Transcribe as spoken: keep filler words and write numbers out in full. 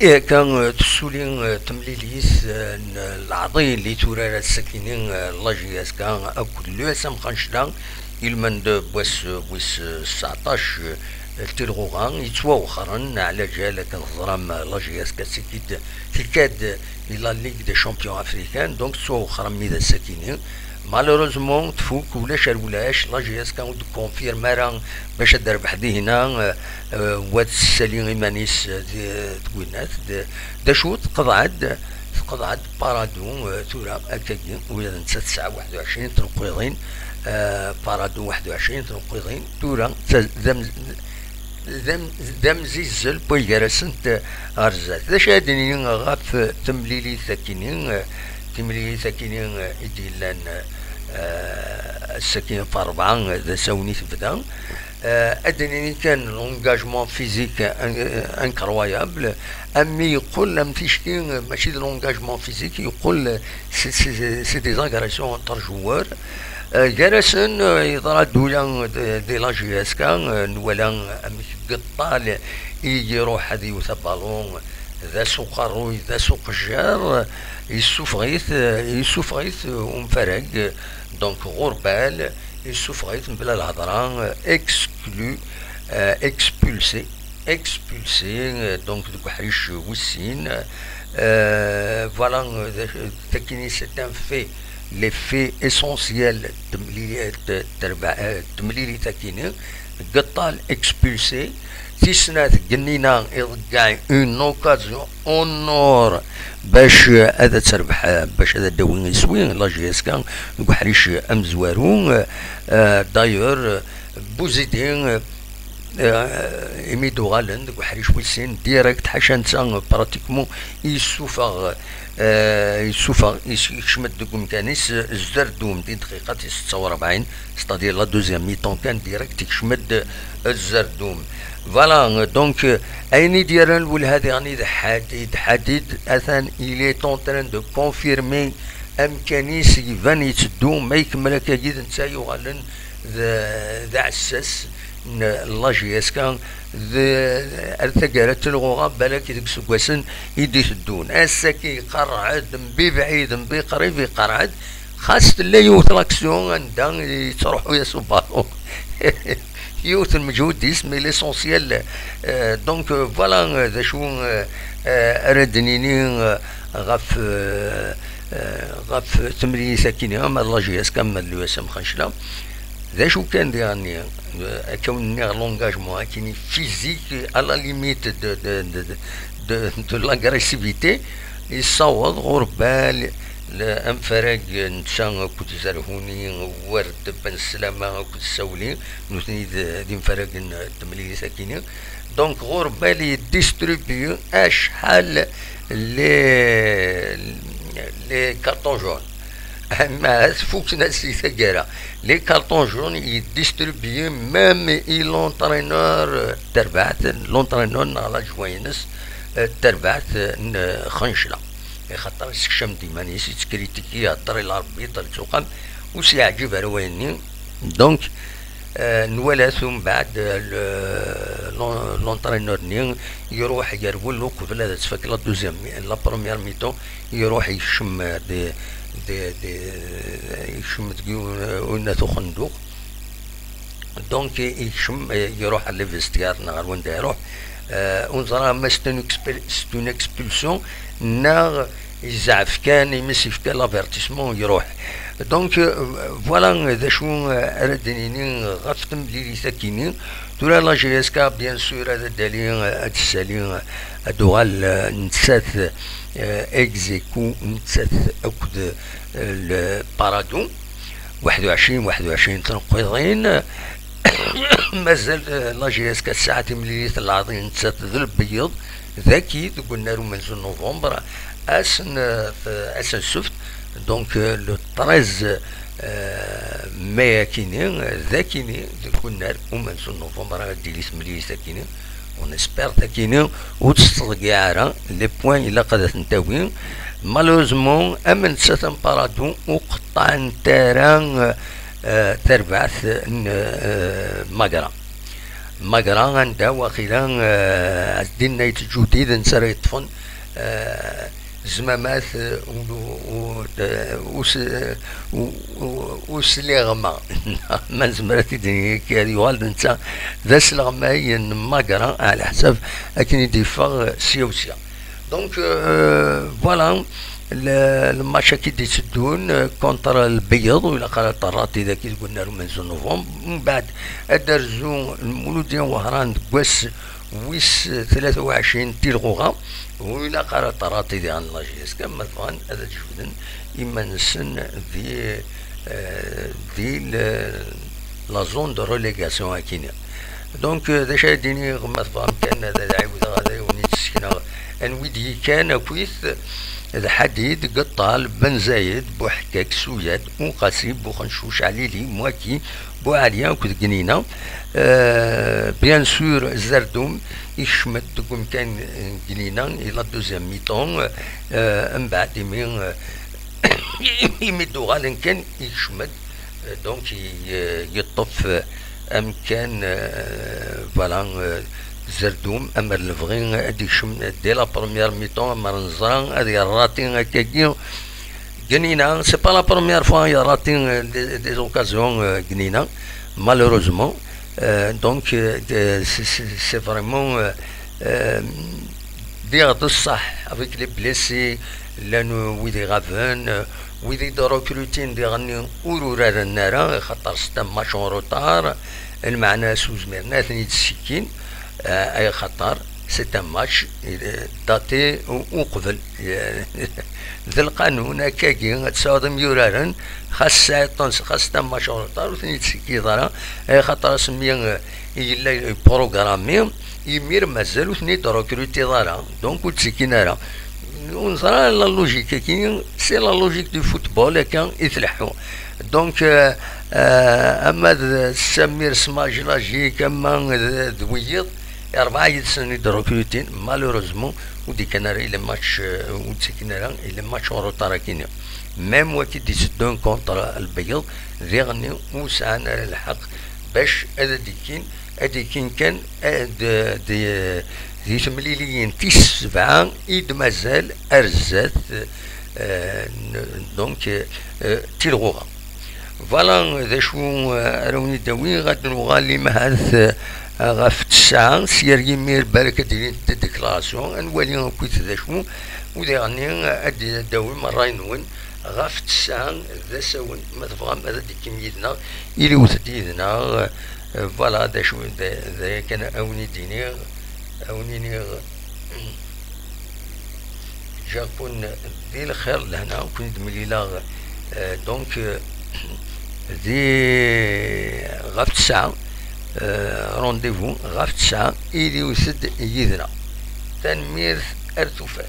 Ihi akka, eh, tessuli, eh, temlilit, eh, n leɛḍil i turar ass-akini, eh, la J S K akked l'U S M Xancla, ilmend n wass, eh, wis, eh, tseɛṭac, eh, n tilɣuɣa, yettwawexxren, ɛla ǧal akken teẓram, eh, la J S K tekki-d, tekka-d i la Ligue des Champions Africains, donc tettwawexxren mi d ass-akini. Malheureusement, tfuk, ulac ar ulac, la J S K ur d-confirme ara bac ad d-terbeḥ dihina, eh, eh, wa tessali iman-is, eh, di, deg winnat, d, d acu, teqḍeɛ-d, teqḍeɛ-d Paradou, eh, tura, akkagi, ula d netta tesɛa waḥed u ɛecrin tneqqiḍin, eh, Paradou waḥed u ɛecrin tneqqiḍin, tura, d, d, d am-, d amzizzel n way gar-asent ɣer zdat. D acu ara d-nini ɣef temlilit-akini, timlilit-akini i d-yellan, eh, ass-agi ɣef rebɛa d asawen i tebda? Eh, ad d-nini kan l'engagement physique in-, incroyable, am mi yeqqel am ticki, mačči d l'engagement physique, yeqqel c'est, c'est, c'est des agressions entre joueurs. Euh, gar-asen, euh, yeḍra-d ula d, di la J S K, euh, nwala amek Geṭṭal i iruḥ ad iwet abalun, d asuqerruy, d asuqejjar, yessufeɣ-it, euh, yessufeɣ-it, euh, umfarag, donc ɣurbal, yessufeɣ-it mebla lhedra, euh, exclu, euh, expulsé, expulsé, euh, donc deg uḥric wis sin. Euh, voilà, euh, d-, d-, akini, c'est un fait, les faits essentiels de temli-, de, de, de temlilit-akini. Geṭṭal expulsé, tis snat Gennina iḍeggeɛ une occasion en or bac, euh, ad terbeḥ, euh, bac ad d-tawi iswi la J S K deg uḥric amezwaru. Euh, d'ailleurs, euh, Bouzidi, euh, euh, imi d-uɣalen deg uḥric wis sin, direct, ḥaca netta, euh, pratiquement, yessufeɣ, euh, yessufeɣ, yes-, yekcem-d deg umkan-is, euh, Zerdum, di dqiqa tis setta u rebɛin, c'est-à-dire la deuxième mi-temps kan, direct, yekcem-d, euh, Zerdum. Voilà, euh, donc, euh, ayen i d-yerran lwelha diɣen i d ḥadid, ḥadid, atan, il est en train de confirmer amkan-is, iban yetteddu, ma ikemmel akkagi d netta yuɣalen d, d aɛessas n la J S K, d, ar taggara n telɣuɣa, balak deg iseggasen i d-iteddun. Ass-agi iqerreɛ-d, mbi bɛid, mbi qrib iqerreɛ-d, xas tella yiwet l'action anda yettruḥu-yas ubalu. Yiwet n lmeǧhud-is, mais l'essentiel, euh, donc, euh, voilà, euh, d acu, euh, euh, ara d-nini, euh, ɣef, euh, euh, ɣef temlilit-akini, ama d la J S K, ama d l'U S M Xancla. D acu kan diɣenni, euh, akka wen-nniɣ, l'engagement akini physique à la limite de, de, de, de, de, de l'agressivité, yessaweḍ ɣur bal l-, amfarag netta akked Zerhuni, Ward Ben Slama akked Sawli, nutni d, d imfaragen n temlilit-akini. Donc, ɣur bal yeddistribue acḥal les, les cartons jaunes. Ama tfukn-as i taggara. Les cartons jaunes yeddistribue même i l'entraîneur, euh, n terbaɛt, l'entraîneur neɣ l'adjoint-ines, euh, n terbaɛt, euh, n, euh, Xencla. Ixaṭer yessekcam-d iman-is, yettkritiki, ihedder i l'arbitre, tuqam, ur s-yeɛǧib ara wayenni. Donc, euh, nwala-t umbeɛd, euh, le, l'en-, l'entraîneur-nni iruḥ yerwel uqbel ad tfak la deuxième mi-, la première mi-temps, iruḥ yekcem, euh, di, di, di, yekcem deg yiwen, euh, unat uxenduq. Donc, yekcem, euh, iruḥ ar les vestiaires neɣ ar wanda iruḥ. Euh, ur neẓra ma c'est une expul-, c'est une expulsion neɣ yezɛef kan, imi s-yefka l'avertissement, iruḥ. Donc, euh, voilà d acu, euh, ara d-nini ɣef temlilit-akini. Tura la J S K, bien sûr, ad d-tali, euh, ad d-tessali, euh, ad d-tuɣal, euh, nettat, euh, ex aequo, nettat akked, euh, le Paradou. Waḥed u ɛecrin, waḥed u ɛecrin tneqqiḍin. Mazal, eh, la J S K tesɛa timlilit n leɛḍil nettat d lbeyyeḍ daki deg unnar umenzu n novembre, ass n, eh, ass n ssebt, donc, eh, le treize, eh, mai akini, dakini deg unnar umenzu n novembre ara d-tili temlilit akini. On espère akini ur tt-tettḍeyyiɛ ara, les points ilaq ad ten-tawi. Malheureusement, am nettat am Paradou ur qeṭṭɛent ara, eh, tarbaɛt n, eh, Magra. Magra, anda waqila, eh, dinna yettǧudid netta ara yeṭṭfen, eh, zmamat, eh, u- u- u- us- u- u- usliɣma. Ma nezmer ad t-id-nini akka, yuɣal d netta d asleɣmay n Magra, ɛla ḥsab akken i d-yeffeɣ, eh, sya u sya. Donc, euh, voilà, le, le match-agi d-itteddun, euh, contre Lbeyyeḍ, ur ilaq ara terraḍ tidak i deg unnar umenzu n novembre. Mbeɛd ad d-terzu Lmuludya n Wehran deg wass wis tlata u ɛecrin n Tilɣuɣa, ur ilaq ara terraḍ tidak n la J S K, ma bɣan ad d-jebden iman-nsen di, euh, di le, la zone de relégation akini. Donc, euh, d acu ara d-iniɣ, ma tebɣam kan ad ɛiwdeɣ ad awen-id-ssekneɣ anwi d-yekkan akkit, d Ḥadid, Geṭṭal, Ben Zayed, Buḥkak, Suyad, Uqasi, Buxencuc, Ɛlili, Mwaki, Buɛali akked Gnina. Euh, bien sûr, Zerdum ikcem-d deg umkan n Gnina, i la deuxième mi-temps, euh, mbeɛd imi, euh, imi d-uɣalen kan ikcem-d, euh, donc i- euh, yeṭṭef, euh, amkan, euh, voilà, euh, Zerdum, amer lebɣi ad ikcem dès la première mi-temps, amer neẓra ad yerrati akkagi Gnina. C'est pas la première fois yerrati, euh, des, des occasions, euh, Gnina, malheureusement. Euh, donc, euh, euh, c'est- c'est c'est vraiment, euh, euh, diɣ d ṣṣeḥ, avec les blessés, llan wid iɣaben, wid i d-recrutin diɣenni ur uraren ara, axaṭer c'est un match en retard, lmeɛna s uzmiren ad ten-id-ssikkin, eh, axaṭer c'est un match, eh, daté u- uqbel. D lqanun, akkagi, ad tesɛuḍ imyuraren, xas tesɛiḍ-ten, xas c'est un match en retard, ur ten-id-tessikkiḍ ara, axaṭer asmi, eh, yella programmi, imir mazal ur ten-id-recrutiḍ ara, donc ur d-ttekkin ara. Ur neẓra la logique-agi, c'est la logique du football, akka i tleḥḥu. Donc, euh, euh, ama d Samir Smaji Lajik, ama d, d wiyiḍ, rebɛa yid-sen i d-recrutin, malheureusement, ur d-ikkan ara i le match, euh, ur d-ttekkin ara i le match en retard akini. Même waki d-itteddun contre Lbeyyeḍ, diɣenni ur sɛan ara lḥeqq bac ad d-ikkin ad d-ikkin kan, eh, d- d- di temliliyin tis sebɛa i d-mazal ar zdat, eh, n- donc, eh, Tilɣuɣa. Voilà d acu, eh, ara wen-id-awiɣ. Ad nuɣal imhat, eh, ɣef tesɛa, s yar yimir balak ad d-ilint déclaration, ad nwali akkit d acu, u diɣenni ad d-tawim ṛṛay-nwen ɣef tesɛa d asawen, ma tebɣam ad d-tekkim yid-neɣ, iliwet-d yid-neɣ. Euh, voilà, d acu, d d aya kan a wen-id-iniɣ, a wen-iniɣ, ǧǧiɣ-ken di lxir d lehna, ur ken-id-mlileɣ, euh, donc, euh, di, ɣef tesɛa, euh, rendez-vous ɣef tesɛa, iliwet-d yid-neɣ. Tanemmirt, ar tufat.